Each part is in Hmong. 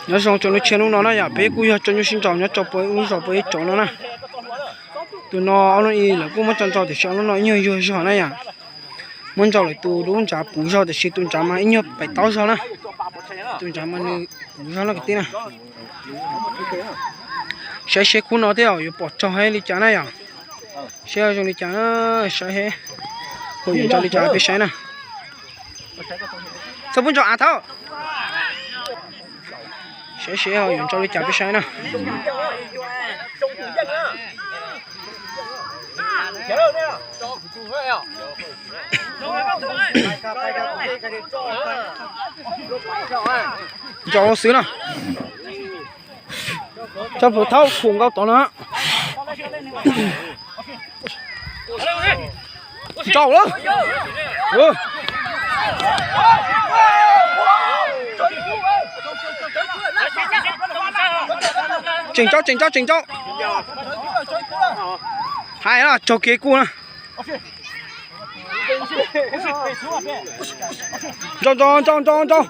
Nyob zoo tsoom niam txiv hnub no na yom, peb kuj yog tsoom nyuj sib nraus nyob rau puag ib lub zos puag ib tsoom no na. Tus no ob lub i lawv kuj muab tso nraus tiam sis ob lub no ib nyuag yuag zog na yom. Muab nraus lawm tus dub nrad puv zog tiam sis tus nrad mas ib nyuag pem taub zog na. Tus nrad mas nws puv zog no kwv tij na. Saib seb khub no thiab yuav pom raug li cas na yom. Seb zoo li cas na, saib seb ho yuav nrau li cas peb saib na. Txhob pub nrau av thaub. Saib seb ho yuav nrau li cas peb saib na. Nrau xwb na. Tso plhuav thaub khum nkaus tod no. Nrau lawm. Tseem nrau, tseem nrau, tseem nrau. Hais no, raug kev kuj na. Nrau, nrau, nrau, nrau, nrau.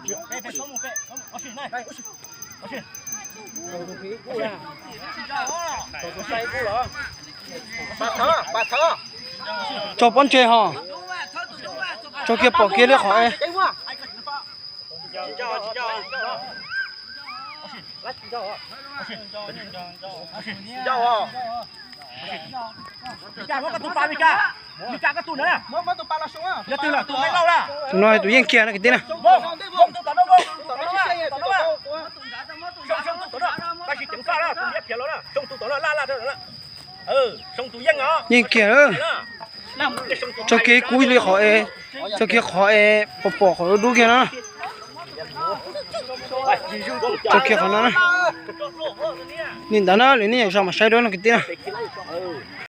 Raug pob ntseg ho. Raug kiag pom kiag li qhov es. Tus no tus yeej kiag no kwv tij na. Yeej kiag. Raug kiag kub li qhov es, raug kiag qhov es pom pom qhov dub dub kiag no. Raug kiag qhov no na. Li ntawd na, lwm niaj zaus mam saib dua no kwv tij na.